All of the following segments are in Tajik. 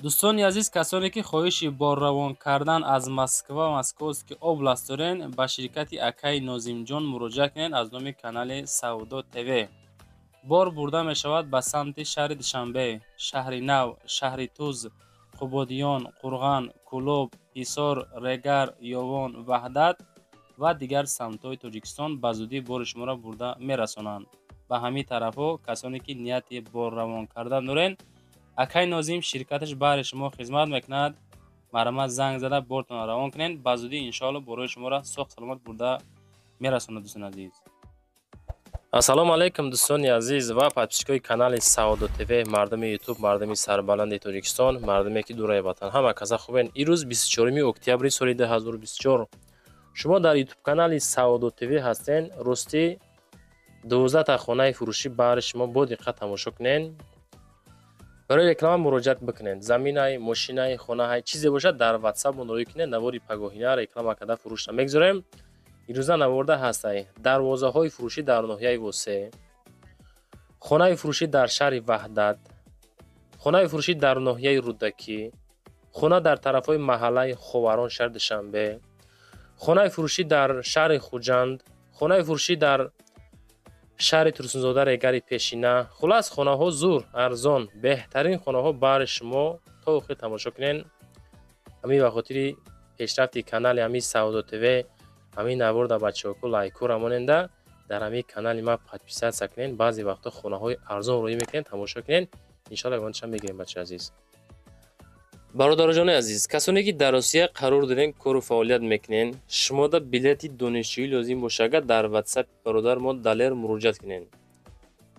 Дӯстони азиз, касоне ки хоҳиши борравон кардан аз Москва, Московский область дорен, ба ширкати акаи Нозимҷон муроҷиат кунед аз номи канали Савдо ТВ. Бор бурда мешавад ба самти шаҳри Душанбе, шаҳри Нав, шаҳри Туз, Қубодиён, Қурған, Кӯлоб, Ҳисор, Регар, Ёвон, Ваҳдат ва дигар самтҳои Тоҷикистон ба зудӣ бори шуморо бурда мерасонанд. Ба ҳамин тарафҳо касоне ки нияти борравон кардан дорен, акаи Нозим ширкаташ баҳри шумо хизмат мекунад. Марҳамат, занг зада бортонро равон кунед. Ба зудӣ иншоалло борои шуморо соғ саломат бурда мерасонад, дӯстони азиз. Ассалому алайкум, дӯстони азиз ва подписчикои канали Савдо ТВ, мардуми Ютуб, мардуми сарбаланди Тоҷикистон, мардуме ки дураи ватан. Ҳама каса хубен. Ирӯз 24 октябри соли 2024 шумо дар Ютуб канали Савдо ТВ ҳастен. Ростӣ 12 та хонаи фурӯшӣ баҳри шумо, бо диққат тамошо кунен. Барои реклама муроҷиат бикунед. Заминай, мошинай, хонаҳай, чизе бошад, дар WhatsApp муроҷиат кунед. Навори пагоҳина реклама карда фурӯшра мегузорем. Ирӯза наворда ҳастай дарвозаҳои фурӯшӣ дар ноҳияи Восе, хонаи фурӯшӣ дар шаҳри Ваҳдат, хонаи фурӯшӣ дар ноҳияи Рӯдакӣ, хона дар тарафҳои маҳаллаи Ховарон, шаҳри Душанбе, хонаи фурӯшӣ дар шаҳри Хуҷанд, хонаи фурӯшӣ дар шаҳри Турсунзода, Регари пешина. Хулас, хонаҳо зур, арзон, беҳтарин хонаҳо баҳри шумо. То охир тамошо кунен. Ҳамин ба хотири пешрафти канали ҳамин Савдо ТВ ҳамин наворда бачаҳоку лайкура моненда, дар ҳамин канали ма подписаться кунен. Баъзе вақтҳо хонаҳои арзон рӯӣ мекунен, тамошо кунен. Иншоалло ягонча мегирем, бачаи азиз. Бародароҷони азиз, касоне ки дар Русия қарор дорен, кору фаъолият мекунен, шумода билети донишҷӯӣ лозим боша, агар дар WhatsApp бародар мо Далер муроҷиат кунен.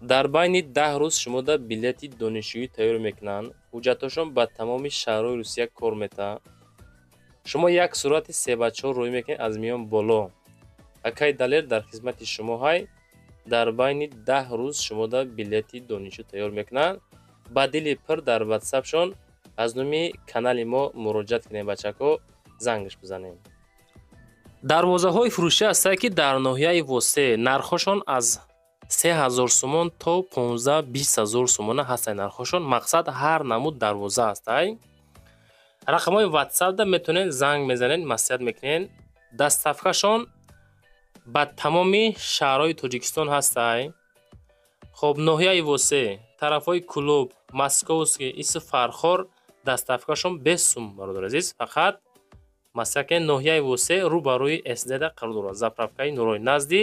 Дар байни 10 рӯз шумода билети донишҷӯӣ тайёр мекунанд. Ҳуҷҷатҳошон ба тамоми шаҳрҳои Русия кор метаҳад. Шумо як сурати 3 ба 4 рӯӣ мекунед аз миён боло. Акаи Далер дар хизмати шумо ҳай. Дар байни 10 рӯз шумода билети донишҷӯ тайёр мекунанд. Ба дили пир дар ватсапшон аз номи канали мо муроҷиат кунем, бачако, зангаш бизанем. Дарвозаҳои фурӯшӣ ҳастанд, ки дар ноҳияи Восе нархҳошон аз 3000 сомон то 15-20 ҳазор сомона ҳастанд нархҳошон. Мақсад, ҳар намуд дарвоза ҳастай. Рақамҳои ватсапда метавонед занг мезанед, маслиҳат мекунед. Доставкашон ба тамоми шаҳрҳои Тоҷикистон ҳастай. Хоб, ноҳияи Восе, тарафҳои Кӯлоб, Московский, Ису, Фархор доставкашон без сум, бародари азиз. Фақат маслиҳат кунед. Ноҳияи Восе, рӯ ба рӯи СДда қарор дорад, заправкаи Нурой, назди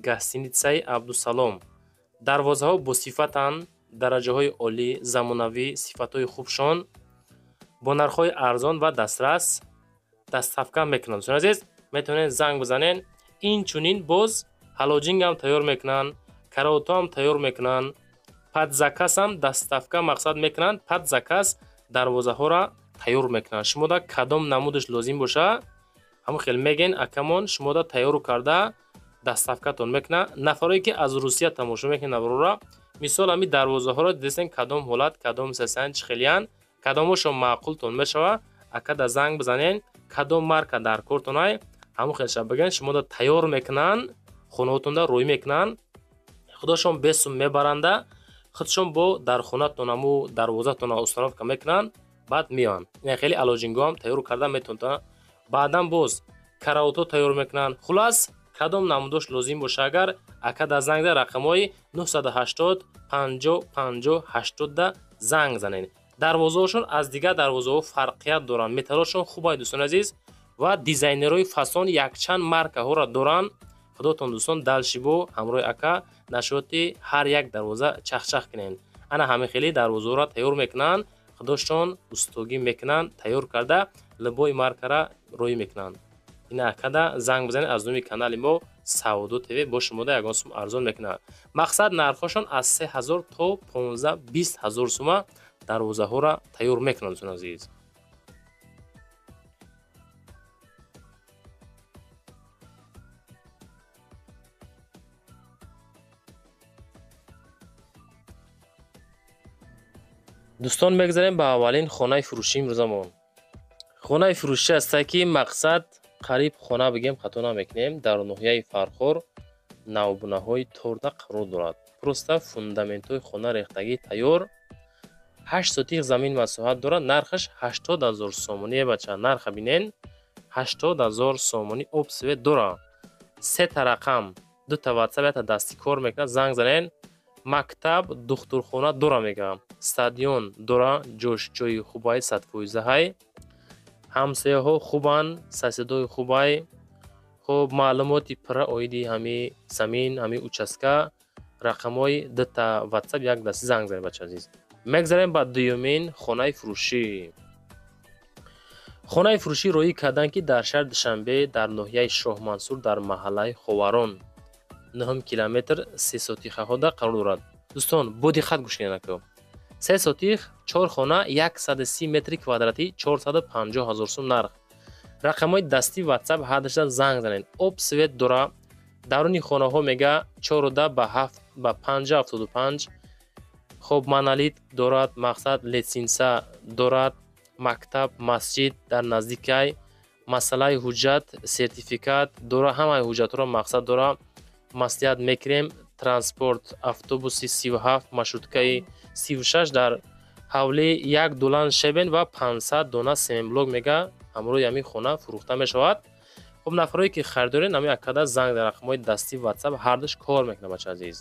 гостиницаи Абдусалом. Дарвозаҳо босифатанд, дараҷаҳои олӣ, замонавӣ, сифатҳои хубшон, бо нархҳои арзон ва дастрас доставка мекунанд. Дӯстони азиз, метавонед занг бизанед. Инчунин боз халоҷингам тайёр мекунанд, караотоам тайёр мекунанд, под заказам доставка мақсад мекунанд, под заказ дарвозаҳоро тайёр мекунанд. Шумода кадом намудаш лозим боша, ҳамон хел мегӯен, акамон шумода тайёру карда доставкатон мекунад. Нафарое ки аз Русия тамошо мекунед наворро, мисол, ҳамин дарвозаҳоро дидестен, кадом ҳолат, кадом сесиян, чӣ хелиян, кадомошон маъқултон мешава, акада занг бизанен. Кадом марка дар кортонай, ҳамон хелша бигӯен, шумода тайёр мекунанд, хонаотонда рӯй мекунанд. Худошон бесум мебаранда, худшон бо дар хонатон ҳаму дарвозатонро установка мекунанд, баъд меоянд. Ин хеле алоҷингоҳам тайёр карда метавонанд. Баъдан боз караото тайёр мекунанд. Хулас, кадом намудош лозим боша, агар акада занг за, рақамҳои 980 50 50 80 занг занед. Дарвозаҳошон аз дигар дарвозаҳо фарқият доранд, металлошон хубай, дӯстони азиз, ва дизайнерҳои фасон якчанд маркаҳоро доранд. Худотон, дӯстон, дальше бо ҳамроҳи ака нашоти ҳар як дарвоза чахчах кунед. Ана ҳамин хели дарвозаҳоро тайёр мекунанд, худошон устогӣ мекунанд, тайёр карда любой маркара рӯй мекунанд. Ина акада занг бизанед аз номи канали мо Савдо ТВ, бо шумода ягон сум арзон мекунад. Мақсад, нархҳошон аз 3000 то 15-20 ҳазор сума дарвозаҳоро тайёр мекунанд, дӯстони азиз. Дӯстон, мегзарем ба аввалин хонаи фурӯшӣ имрӯзамон. Хонаи фурӯшӣ ҳастае, ки мақсад, қариб хона бигем, хато намекунем, дар ноҳияи Фархор, навбунаҳои торда қарор дорад. Просто фундаментҳои хона рехтагӣ тайёр. 8 сотих замин масоҳат дорад, нархаш 80 000 сомонӣ. Бача, нарха бинен, 80 000 сомонӣ. Об, свет дорад, сета рақам, дута ватсап, ята дастӣ кор мекунад, занг занен. Мактаб, духтурхона дора, мегӯям, стадион дора, ҷош ҷои хубай, садфоизаҳай, ҳамсояҳо хубанд, соседои хубай. Хуб, маълумоти пурра оиди ҳами замин, ҳами участка, рақамҳои дута ватсап, як дастӣ, занг занед, бача азиз. Мегзарем ба дуюмин хонаи фурӯшӣ. Хонаи фурӯшӣ роӣ карданд, ки дар шаҳри Душанбе, дар ноҳияи Шоҳмансур, дар маҳаллаи Ховарон, 9 километр, се сотихаҳода қарор дорад. Дӯстон, бо диққат гӯш кунед. Ако, се сотих, чор хона, 130 метри квадратӣ, 450 ҳазор сум нарх. Рақамҳои дастӣ, ватсап ҳардашда, занг занед. Об, свет дора. Даруни хонаҳо, мега, чоруда ба ҳафт ба панҷа ҳафтоду панҷ. Хоб, монолит дорад, мақсад, лестница дорад, мактаб, масҷид дар наздикай. Масъалаи ҳуҷҷат, сертификат дора, ҳамаи ҳуҷҷатҳоро, мақсад, дора, маслиҳат мекунем. Транспорт, автобуси 37, маршруткаи 36. Дар ҳавлӣ як дулан щебень ва 500 дона семенблок, мега, ҳамроҳи ҳамин хона фурӯхта мешавад. Хуб, нафарое ки харидорен, ҳамин акада занг, дар рақамҳои дастӣ, ватсап ҳардуш кор мекунад. Бача азиз,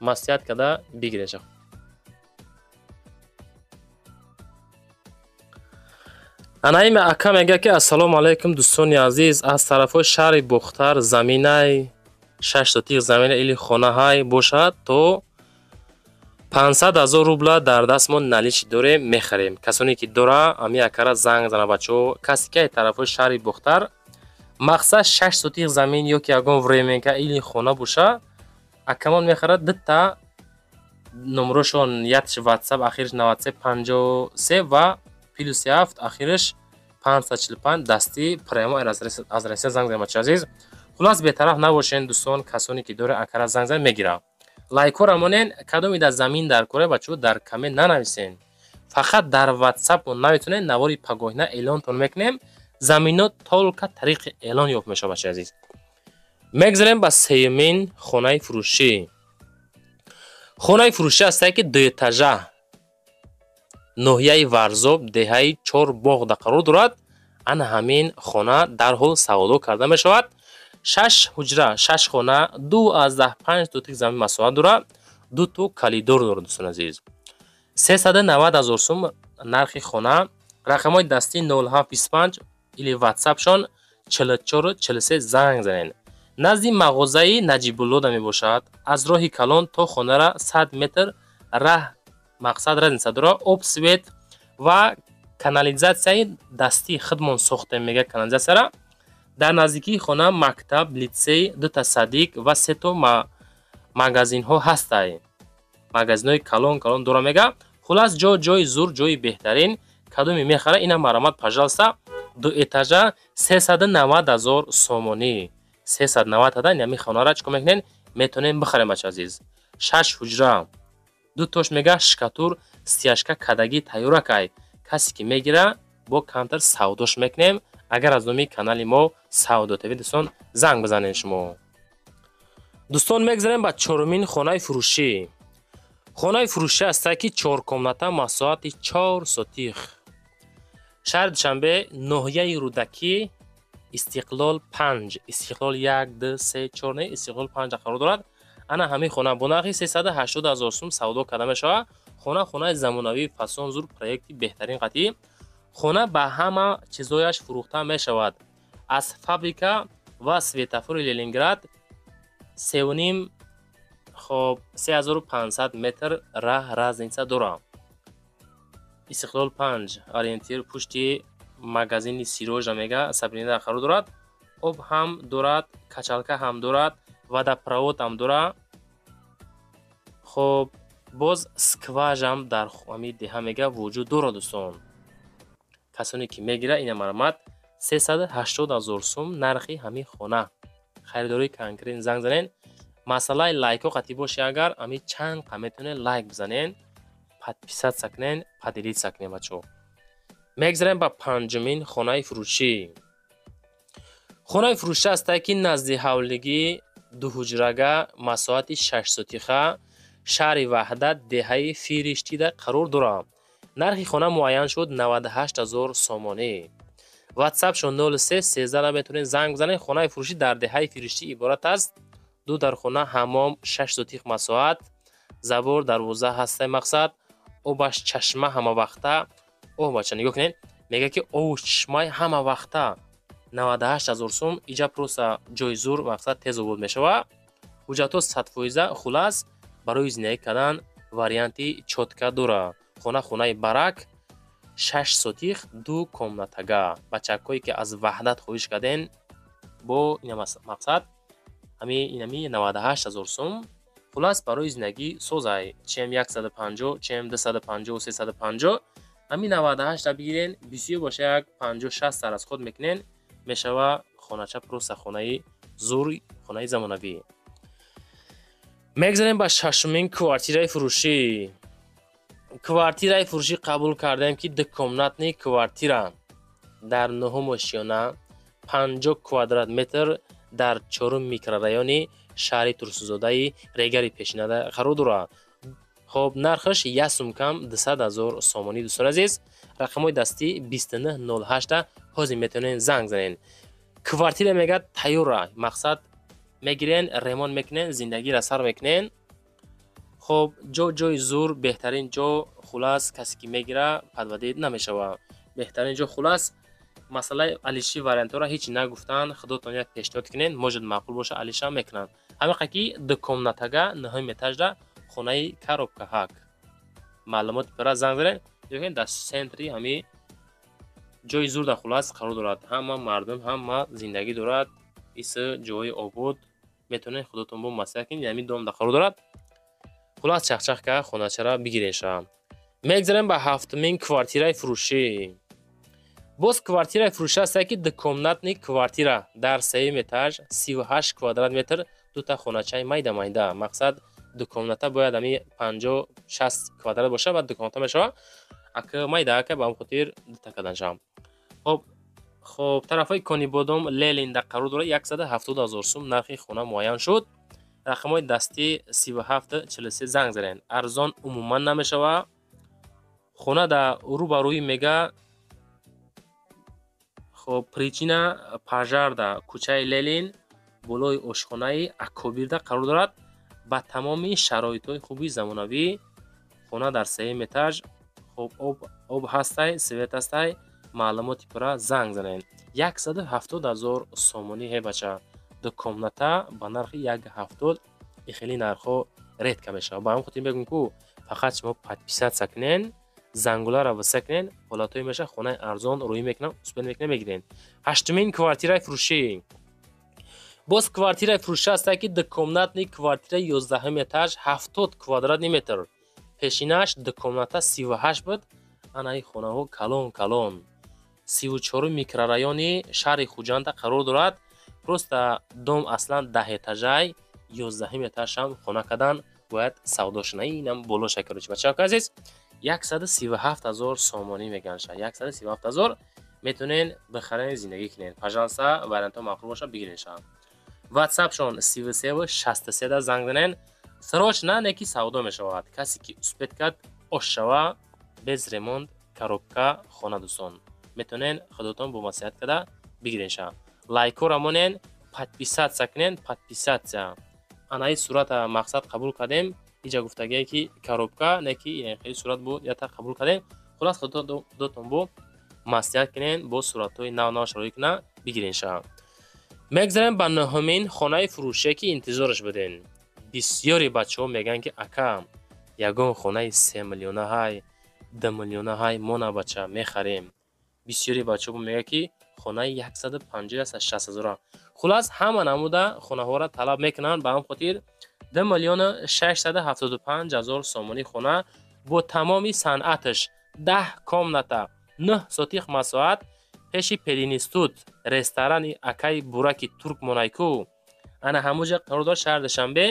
маслиҳат карда бигиред. Анаим ака мегӯяд, ки ассалому алайкум, дӯстони азиз, аз тарафҳои шаҳри Бохтар заминай шаш сотих замина или хонаҳай бошад, то 500 ҳазор рубла дар даст мо наличный дорем, мехарем. Касоне ки дора, ами акара занг зана, бачаҳо. Касе ки тарафҳои шаҳри Бохтар, мақсад, шаш сотих замин ё ки ягон временка или хона боша, акамон мехарад. Дута номерошон: якш ватсап, ахириш 9353 ва плюс ҳафт, ахириш 545, дастӣ, прямо аз Россия занг занед, бача азиз. Хулас, бетараф набошен, дӯстон. Касоне ки дора, акара занг занед, мегирам. Лайкҳоро монен. Кадоме дар замин дар кора, бачаҳо, дар коммент нанависен, фақат дар ватсап наметонед. Навори пагоҳина эълонтон мекунем. Замино только тариқи эълон ёфт мешавад, бачаи азиз. Мегзарем ба сеюмин хонаи фурӯшӣ. Хонаи фурӯшӣ ҳастае, ки дуэтажа, ноҳияи Варзоб, деҳаи Чорбоғда қарор дорад. Ана ҳамин хона дарҳол савдо карда мешавад. Шаш ҳуҷра, шаш хона, 2,5 сотик замин масоҳат дорад, дуто коридор дорад, дӯстони азиз. 390 ҳазор сум нархи хона. Рақамҳои дастӣ 0725 или ватсапшон 44 43, занг занед. Назди мағозаи Наҷибуллода мебошад. Аз роҳи калон то хонара 100 метр раҳ, мақсад, разница дорад. Об, свет ва канализатсияи дастии худмон сохтем, мега, канализатсияра. Дар наздикии хона мактаб, литсей, дута садик ва сето магазинҳо ҳастай, магазинҳои калон калон дора, мега. Хулас, ҷо ҷои зур, ҷои беҳтарин. Кадоме мехара, ина марамат, пожалуйста. Ду этажа, 390 ҳазор сомонӣ, 390 ҳада. Ин хонара чикор мекунен? Метонем бихарем, бача азиз. Шаш ҳуҷра, ду тош, мега, штукатур, стяжка кадагӣ тайёракай. Касе ки мегира, бо камтар савдош мекунем. Агар аз номи канали мо Савдо ТВ, дӯстон, занг бизанед шумо. Дӯстон, мегзарем ба чорумин хонаи фурӯшӣ. Хонаи фурӯшӣ ҳастае, ки чоркомната, масоҳати чор сотих, шаҳри Душанбе, ноҳияи Рӯдакӣ, Истиқлол панҷ, Истиқлол як, ду, се, чор не, Истиқлол панҷа қарор дорад. Ана ҳамин хона бо нархи 380 ҳазор сум савдо карда мешавад. Хона хонаи замонавӣ, фасон зур, проекти беҳтарин қатъӣ. Хона ба ҳама чизояш фурӯхта мешавад. Аз фабрика ва светофори Ленинград сеуним, хоб, 3500 метр раҳ разница дорад. Истиқлол панҷ, ориентир пушти магазини Сирожа, мега, Сабринида қарор дорад. Об ҳам дорад, качалка ҳам дорад, водопровод ҳам дорад. Хоб, боз скважам дар ҳамин деҳа, мега, вуҷуд дорад. Дӯстон, касоне ки мегирад, ина марамат, 380 ҳазор сум нархи ҳамин хона. Харидории конкрет, занг занен. Масъалаи лайкҳо қатъӣ боши, агар ами чанд қа метавонед, лайк бизанен, подписаться кунен, поделиться кунен, бачаҳо. Мегзарем ба панҷумин хонаи фурӯшӣ. Хонаи фурӯшӣ ҳастае, ки назди ҳавлигӣ, дуҳуҷрага, масоҳати шашсотиха, шаҳри Ваҳдат, деҳаи Фириштида қарор дорад. Нархи хона муайян шуд 98 ҳазор сомонӣ. Ватсапшон 03 13 метавонед занг бизанед. Хонаи фурӯшӣ дар деҳаи Фириштӣ иборат аст: ду дархона, ҳаммом, 6 сотих масоҳат, забор, дарвоза ҳастаи мақсад, обаш чашма ҳамавақта. О, бача, нигоҳ кунед, мегӯяд, ки обу чашмаи ҳамавақта. 98 ҳазор сум. Иҷа просто ҷои зур, мақсад, тез обод мешавад. Ҳуҷҷатҳо 100%. Хулас, барои зиндагӣ кардан варианти чётко дора. Хона хонаи барак, 6 сотих, ду комнатага. Бачакҳое, ки аз Ваҳдат хоҳиш карден, бо ина мақсад, ҳами инами 98 ҳазор сум. Хулас, барои зиндагӣ созай, чем 150, чем 250, 350. Ҳами 98-та бигирен, бисёр боша, як 50-60 сар аз худ мекунен, мешава хонача. Просто хонаи зур, хонаи замонавӣ. Мегзарем ба шашумин квартираи фурӯшӣ. Квартираи фурӯшӣ қабул кардем, ки двухкомнатный квартира дар нуҳум ошёна, 50 квадрат метр, дар чорум микрорайони шаҳри Турсунзодаи Регари пешинада қарор дорад. Хоб, нархаш як сум кам 200 ҳазор сомонӣ. Дӯстони азиз, рақамҳои дастӣ 2908, ҳозир метавонед занг занед. Квартира, мегӯяд, тайёра, мақсад, мегирен, ремонт мекунен, зиндагиро сар мекунен. Хоб, ҷо ҷои зур, беҳтарин ҷо. Хулас, касе ки мегира, подводить намешавад. Беҳтарин ҷо. Хулас, масъалаи алиши вариантҳоро ҳеҷ нагуфтанд. Худотон як пешниҳод кунед, может, маъқул боша, алишам мекунанд. Ҳамиқа ки двухкомнатага, нуҳум этажда, хонаи коробка ҳак. Маълумоти пурра занг занед. Дар центри ҳами ҷои зур дар хулас қарор дорад. Ҳама мардум, ҳама зиндагӣ дорад, иси ҷои обод. Метавонед худотон бо маслиҳат кунед. Ҳамин дом дар қарор дорад. Хулас, чахчах ка хоначара бигирен ша. Мегзарем ба ҳафтумин квартираи фурӯшӣ. Боз квартираи фурӯшӣ ҳастае, ки двухкомнатный квартира дар сеюм этаж, 38 квадрат метр, дута хоначаи майда майда. Мақсад, двухкомната бояд ҳами 50-60 квадрат боша, баъд двухкомната мешавад. Ака майда ака, ба ҳамн хотир дута кардан шавам. Хоб, тарафҳои Конибодом, Ленинда қарор дорад. 170 ҳазор сум нархи хона муайян шуд. Рақамҳои дастӣ 37 43, занг занед. Арзон умуман намешавад. Хона дар рӯ ба рӯи, мега, хоб, причина пожарда, кӯчаи Ленин, болои ошхонаи Акобирда қарор дорад. Ба тамоми шароитҳои хуби замонавӣ, хона дар сеюм этаж. Хоб, об ҳастай, свет ҳастай. Маълумоти пурра занг занед. 170 ҳазор сомонӣ. Ҳе, бача, двухкомната ба нархи 170, и хеле нархҳо редко мешавад. Ба ҳамин хотир мегӯм, ку фақат шумо подписаться кунен, зангуларо виса кунен, ҳолатҳое мешавад, хонаи арзон рӯӣ мекунам, успеть мекунем, мегирен. Ҳаштумин квартираи фурӯшӣ. Боз квартираи фурӯшӣ ҳастае, ки двухкомнатный квартира, 11-ум этаж, 70 квадратный метр. Пешинааш двухкомната 38 буд. Анаи хонаҳо калон калон. 34-ум микрорайони шаҳри Хуҷанда қарор дорад. Просто дом аслан 10 этажай, 11-ум этажам хона кардан, бояд савдо шуна. Инам болоша. Короче, бачаҳо азиз, 137 ҳазор сомонӣ меганша. 137 ҳазор метавонен бихарен, зиндагӣ кунен. Пожалуйста, вариантҳо маъқул боша, бигиренша. Ватсапшон 33 63 да занг занен. Срочно не ки савдо мешавад. Касе ки успеть кард, ош шава. Без ремонт, коробка хона. Дӯстон, метавонен худотон бо маслиҳат карда бигиренша. Лайкҳоро монен, подписаться кунен, подписаться. Анаи сурата, мақсад, қабул кардем. Иҷа гуфтагие, ки коробка не ки хеле сурат буд, ята қабул кардем. Хулас, худотон бо маслиҳат кунен, бо суратҳои нав нав шароӣ куна, бигиренша. Мегзарем ба нуҳумин хонаи фурӯшие, ки интизораш будем. Бисёри бачаҳо мегӯянд, ки ака, ягон хонаи 3 миллиона ҳай, 2 миллиона ҳай, мо на, бача, мехарем. Бисёри бачаҳо мегӯянд, ки хонаи 150, 160 ҳазора. Хулас, ҳама намуда хонаҳоро талаб мекунанд. Ба ҳам хотир 2 675 000 сомонӣ хона бо тамоми санъаташ, 10 комната, 9 сотих масоҳат, пеши пединститут, ресторани акаи Бураки Турк монайку, ана ҳамуҷа қарор дорад, шаҳри Душанбе.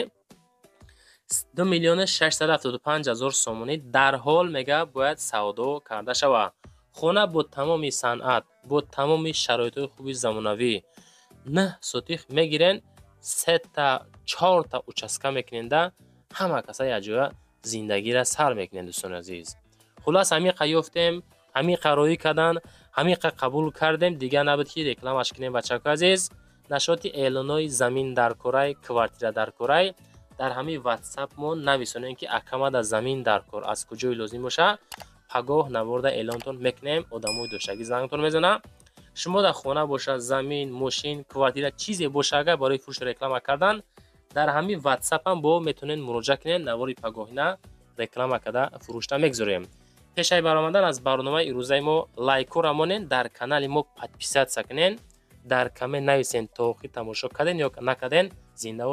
2 675 000 сомонӣ дарҳол, мега, бояд савдо карда шавад. Хона бо тамоми санъат, бо тамоми шароитҳои хуби замонавӣ, 9 сотих мегирен, сета чорта участка мекуненда, ҳама каса якҷоя зиндагира сар мекунен. Дӯстони азиз, Хулас, ҳамиқа ёфтем, ҳамиқа роӣ кардан, ҳамиқа қабул кардем. Дигар набуд, ки рекламаш кунем. Бачако азиз, нашоти эълонои замин дар корай, квартира дар корай, дар ҳамин ватсап мо нависонем, ки акамада замин дар кор, аз куҷое лозим боша, пагоҳ наворда эълонтон мекунем. Одамои доштагӣ зангтон мезанад. Шумо дар хона боша, замин, мошин, квартира, чизе боша, агар барои фурӯш реклама кардан, дар ҳамин ватсапам бо метавонед муроҷиат кунед. Навори пагоҳина реклама карда, фурӯшта мегузорем. Пешаи баромадан аз барномаи ирӯзаи мо лайкора монен, дар канали мо подписаться кунен, дар коммент нависен, то охир тамошо карден ё накарден. Зиндаву